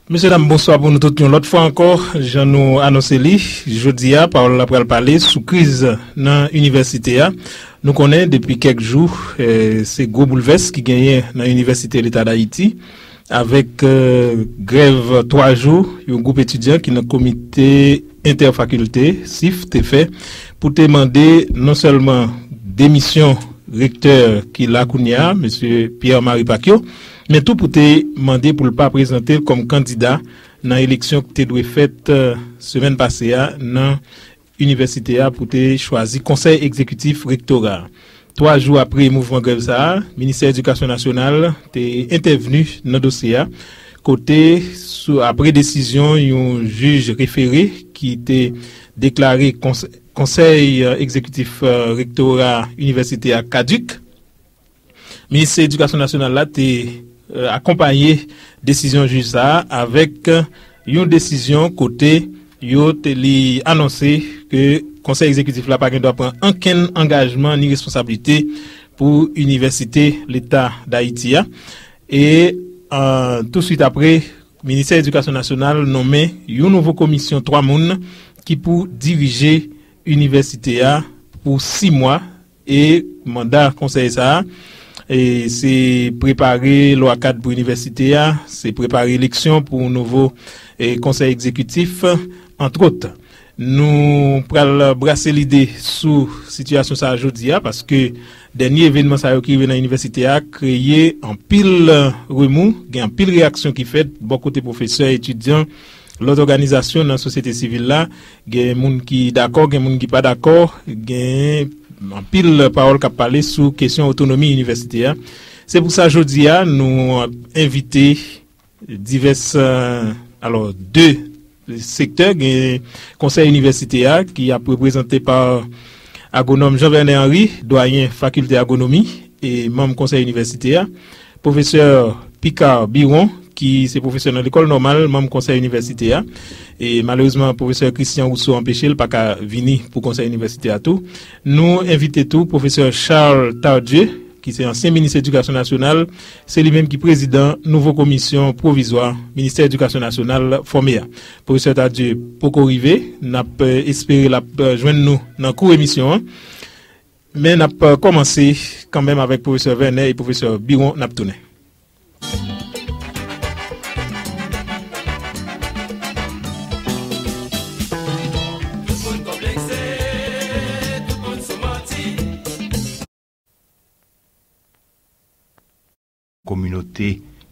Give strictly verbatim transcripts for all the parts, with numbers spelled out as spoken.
Mesye dam, bonswa pou nou tout yon lòt fwa ankò. Jan nou anonse li, jodi a, pawòl la pral pale sou kriz nan inivèsite a. Nou konnen depi kèk jou, eh, se gwo boulvès ki genyen nan Inivèsite Leta Dayiti, avèk, eh, grèv twa jou, yon gwoup etidyan ki nan komite entèfakilte, sif, te fè pou te mande non sèlman demisyon rektè ki la kounye a, mesye Pierre Marie Pacquiaut, men tou pou te mande pou l pa prezante l kòm kandida nan eleksyon ki te dwe fèt, eh, semèn pase a nan inivèsite a pou te chwazi konsèy egzekitif rektora a. Twa jou apre mouvman grèv sa a, Ministè Edikasyon Nasyonal te entèvni nan dosye a, kote, sou, apre desizyon yon jij refere ki te deklare kons-, konsèy, eh, egzekitif, eh, rektora inivèsite a kadik, Ministè Edikasyon Nasyonal la te, eh, akonpaye desizyon jij sa a avèk, eh, yon desizyon kote yo te, li anonse ke konsèy egzekitif la pa gen dwa pran ankenn angajman ni responsablite pou Inivèsite Leta Dayiti a. E, eh, touswit apre, Ministè Edikasyon Nasyonal nonmen yon nouvo komisyon twa moun ki pou dirije inivèsite a pou sis mwa. E manda konsèy sa a, e se prepare lwa kad pou inivèsite a, se prepare eleksyon pou nouvo, e, konsèy egzekitif, antwòt. Nou pral brase lide sou sitiyasyon sa a jodi a, paske dènye evènman sa yo ki rive nan inivèsite a kreye anpil remou, gen anpil reyaksyon ki fèt bò kote pwofesè, etidyan, lòt òganizasyon nan sosyete sivil la. Gen moun ki dakò, gen moun ki pa dakò, gen anpil pawòl k ap pale sou kesyon otonomi inivèsite a. Se pou sa jodi a, nou ap envite divès, eh, alò, de sektè, gen konsèy inivèsite a ki ap reprezante pa agwonòm Jean Vernet Henry, dwayen fakilte agwonomi e manm konsèy inivèsite a, pwofesè Picard Biron, ki se pwofesè nan lekòl nòmal, manm konsèy inivèsite a. E malerezman, pwofesè Christian Rousseau anpeche l, pa ka vini pou konsèy inivèsite a tou. Nou envite tou pwofesè Charles Tardieu, ki se ansyen minis edikasyon nasyonal, se li menm ki prezidan nouvo komisyon pwovizwa Ministè Edikasyon Nasyonal fòme a. Pwofesè Tardieu poko rive, n ap, eh, espere l ap, eh, jwenn nou nan kou emisyon an. Men n ap, eh, kòmanse kanmenm avèk pwofesè Vernet e pwofesè Biron, n ap tounen. Kominote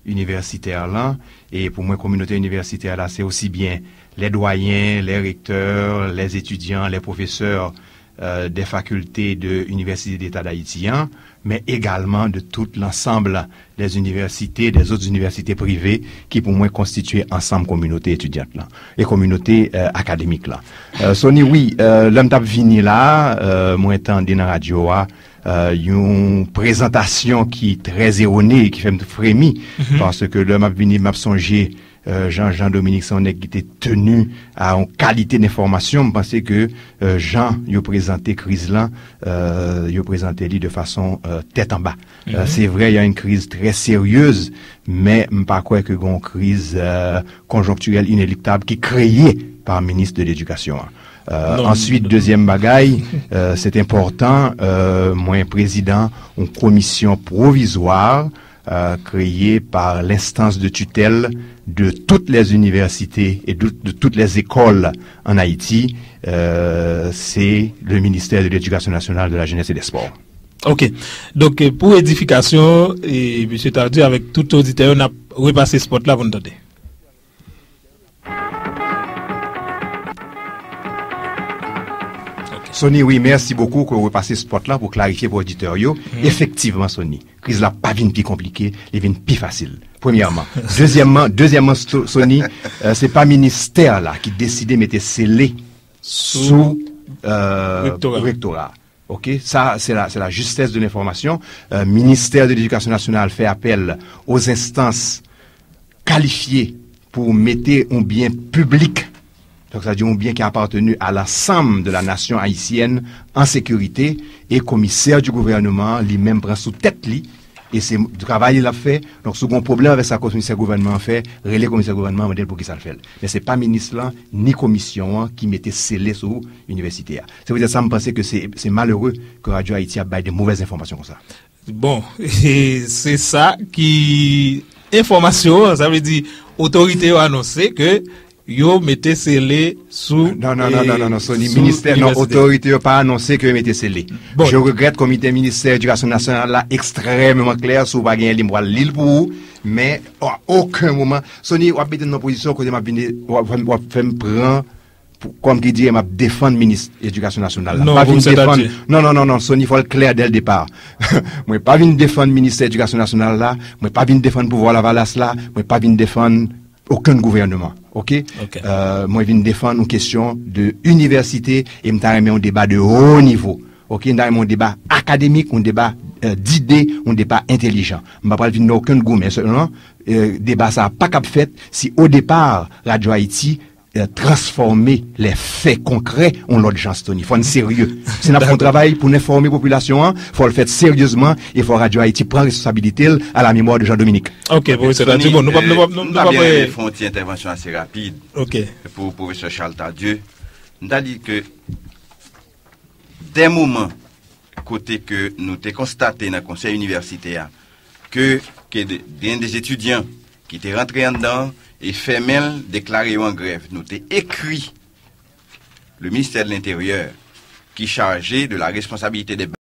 inivèsitè lan, e pou mwen, kominote inivèsitè la, se osi byen les doyens, les recteurs, les étudiants, les professeurs, euh, des facultés de Université d'État d'Haïti an, men egalman de tout l'ensemble des universités, des autres universités privées, ki pou mwen konstitye ansanm kominote etidyant lan e kominote, euh, akademik lan. Euh, Sony, wi, euh, lè m t ap vini la, euh, mwen tande nan radyo a, euh, yon prezantasyon ki trè erone e ki fè m fremi, paske lè m ap vini, m ap sonje, euh, jan Jean Dominique se yon nèg ki te tenu a yon kalite denfòmasyon. M panse ke, euh, jan yo prezante kriz lan, euh, yo prezante li de fason, euh, tèt anba. Euh, se vre, il y a une crise très sérieuse, men m pa kwè ke gen yon kriz, euh, konjonktirèl ineliktab ki kreye pa minis de ledikasyon an. Euh, answit, dezyèm bagay, euh, c'est important, euh, mwen prezidan yon komisyon pwovizwa, euh, créée par l'instance de tutelle de toutes les universités et de, de toutes les écoles en Haïti, euh, c'est le ministère de l'Éducation nationale, de la Jeunesse et des Sports. Ok. Donk, euh, pou edifikasyon, e, mesye Tardieu, avèk tout oditè yo, n ap repase spòt la pou n tande. Sony, wi, mèsi bokou ke w repase spòt la pou klarifye pou oditè yo. Efektivman, Sony, kriz la pa vin pi konplike, li vin pi fasil. Premyèman. Dezyèmman, dezyèmman, So-, Sony, euh, se pa ministè la ki deside mete sele sou, euh, rektora. Ok, sa, c'est la, c'est la justesse de l'information. Euh, ministère de l'Éducation nationale fait appel aux instances qualifiées pour mete yon byen piblik, donk sa di yon byen ki apateni a lansanm de la nasyon ayisyèn, an sekirite, e komisè di gouvènman li menm pran sou tèt li E se travay li l ap fè. Donk, si w gen yon pwoblèm avèk sa komisè gouvènman an fè, rele komisè gouvènman an, mande l poukisa l fè l. Men se pa minis lan, ni komisyon an ki mete sele sou inivèsite a. Se poutèt sa m panse ke se, se malere ke Radyo Ayiti ap bay de movèz enfòmasyon konsa. Bon, e se sa ki enfòmasyon an, sa vle di otorite yo anonse ke yo mete sele sou Non, non, non, non, non, non, Sony, ministè, non, otorite yo pa anonse ke yo mete sele. Je regrèt, komite ministè edikasyon nasyonal la ekstrèmeman klè, si w pa genyen li, m pral li l pou ou, men a okenn moman, Sony, w ap mete m nan pozisyon kote m ap vin, w ap, w ap fè m pran, kòm ki di, m ap defann minis edikasyon nasyonal la. Non, pa vin defann. Non, non, non, non, Sony, fò l klè dè l depa. Mwen pa vin defann ministè edikasyon nasyonal la, mwen pa vin defann pouvwa Lavalas la, mwen pa vin defann okenn gouvènman, oke? Mwen vin defann yon kesyon de inivèsite e m ta renmen yon deba de wo nivo, oke? M ta renmen yon deba akademik, yon deba dide, yon deba entèlijan. M pa pral vin nan okenn goumen, sèlman deba sa a pa kab fèt si o depa Radyo Ayiti transfòme lè fè konkrè yon lòt jan, Sony. Fò n serye. Si n ap fè yon travay pou n enfòme popilasyon an, fò l fèt seryezman e fò Radyo Ayiti pran responsabilite l à la mémoire de Jean Dominique. Ok, pwofesè Tati, bon, nou p ap, nou p ap, nou p ap. Fè yon ti entèvansyon ase rapid Ok. Pou pwofesè Charles Tardieu. M ta di ke dè moman kote ke nou te konstate nan konsèy inivèsitè a ke, ke de, gen de etidyan ki te rantre anndan e fèmen l, deklare yo an grèv. Nou te ekri le ministère de l'Intérieur ki chaje de la responsabilité des